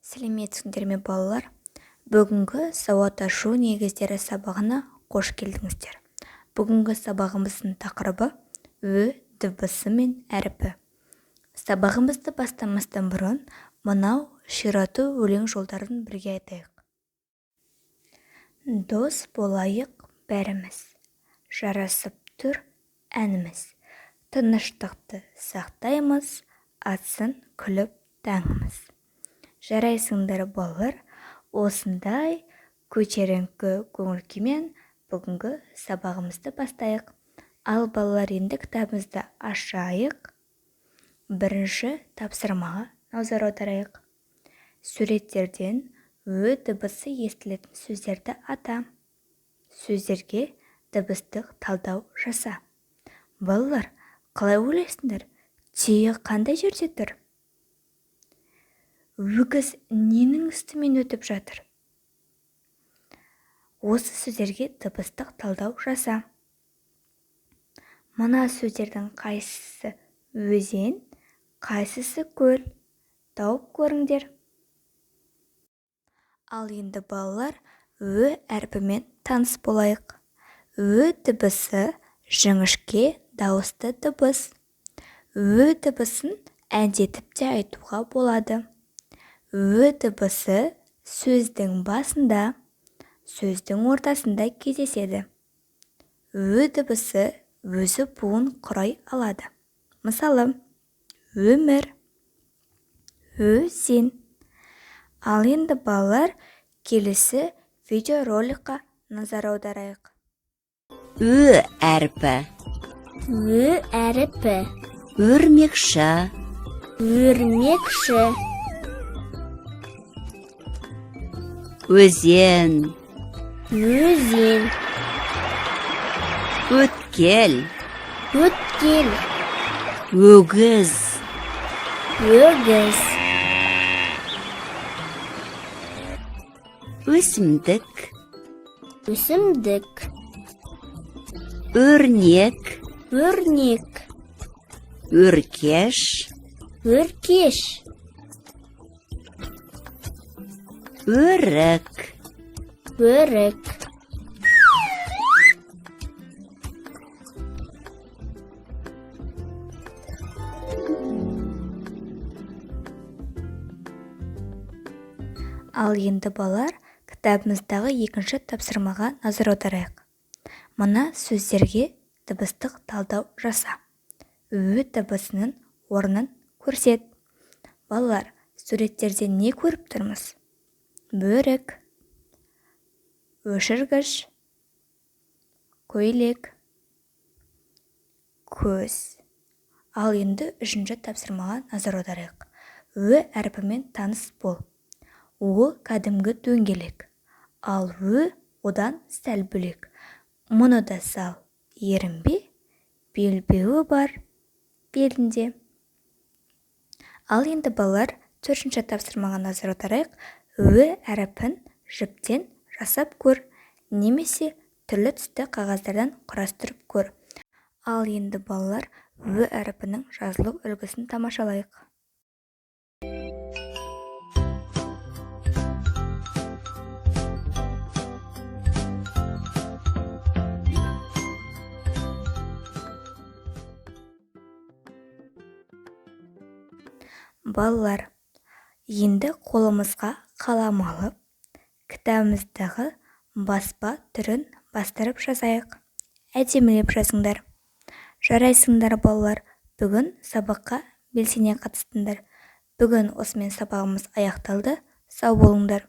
Сәлеметсіңдер ме, балалар? Бүгінгі сауат ашу негіздері сабағына қош келдіңіздер. Бүгінгі сабағымыздың тақырыбы Ө дыбысы мен әрпі. Сабағымызды бастамастан бұрын мынау ширату өлең жолдарын бірге айтайық. Дос болайық бәріміз, жарасып тұр әніміз. Тыныштықты сақтаймыз, атсын күліп таңымыз. Жарайсыңдар, балалар, осындай көтеріңкі көңіл күймен бүгінгі сабағымызды бастайық. Ал балалар, енді кітабымызды ашайық. Бірінші тапсырмаға назар аударайық. Суреттерден Ө дыбысы естілетін сөздерді ата. Сөздерге дыбыстық талдау жаса. Балалар, қалай ойлайсыңдар? Түйе қандай жерде тұр? Өгіз ненің үстімен өтіп жатыр? Осы сөздерге дыбыстық талдау жаса. Мына сөздердің қайсысы өзен, қайсысы көл? Тауып көріңдер. Ал енді, балалар, Ө әрпімен таныс болайық. Ө дыбысы жіңішке дауысты дыбыс. Ө дыбысын әндетіп те айтуға болады. Ө дыбысы сөздің басында, сөздің ортасында кездеседі. Ө дыбысы өзі буын құрай алады. Мысалы, өмір, өзен. Ал енді, балалар, келесі видеороликқа назар аударайық. Ө әрпі. Ө әріпі. Өрмекші. Өрмекші. Өзен. Өзен. Өткел. Өткел. Өгіз. Өгіз. Өсімдік. Өсімдік. Өрнек. Өрнек. Өркеш. Өркеш. Өрік. Өрік. Ал енді, балалар, кітабымыздағы екінші тапсырмаға назар аударайық. Мына сөздерге дыбыстық талдау жаса. Ө дыбысының орнын көрсет. Балалар, суреттерде не көріп тұрмыз? Бөрік, өшіргіш, көйлек, көз. Ал енді үшінші тапсырмаға назар аударайық. Ө әрпімен таныс бол. О кәдімгі дөңгелек, ал Ө одан сәл бөлек. Мұны да сал, ерінбе, белбеуі бар белінде. Ал енді, балалар, төртінші тапсырмаға назар аударайық. Ө әрпін жіптен жасап көр немесе түрлі түсті қағаздардан құрастырып көр. Ал енді, балалар, Ө әрпінің жазылу үлгісін тамашалайық. Балалар, енді қолымызға қалам алып, кітабымыздағы баспа түрін бастырып жазайық. Әдемілеп жазыңдар. Жарайсыңдар, балалар, бүгін сабаққа белсене қатыстыңдар. Бүгін осымен сабағымыз аяқталды. Сау болыңдар.